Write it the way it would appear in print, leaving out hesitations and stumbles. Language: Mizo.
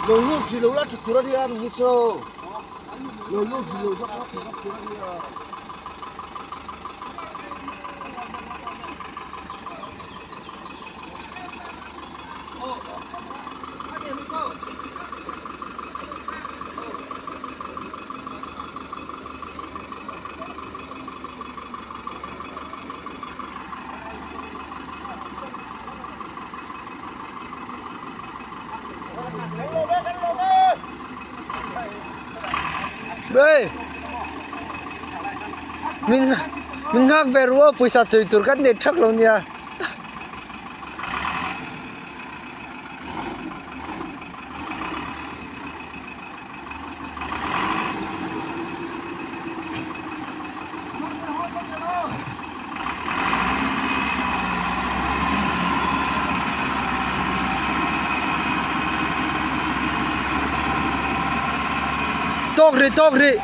Lo lut hrih lo la tha tur a nia ni hi chu lo lut hrih lo zawk la tha tur a nia. Ê min min nghak ve ru a pawisa chawi tur kan nei thak lo nia. Tawk rih tawk rih.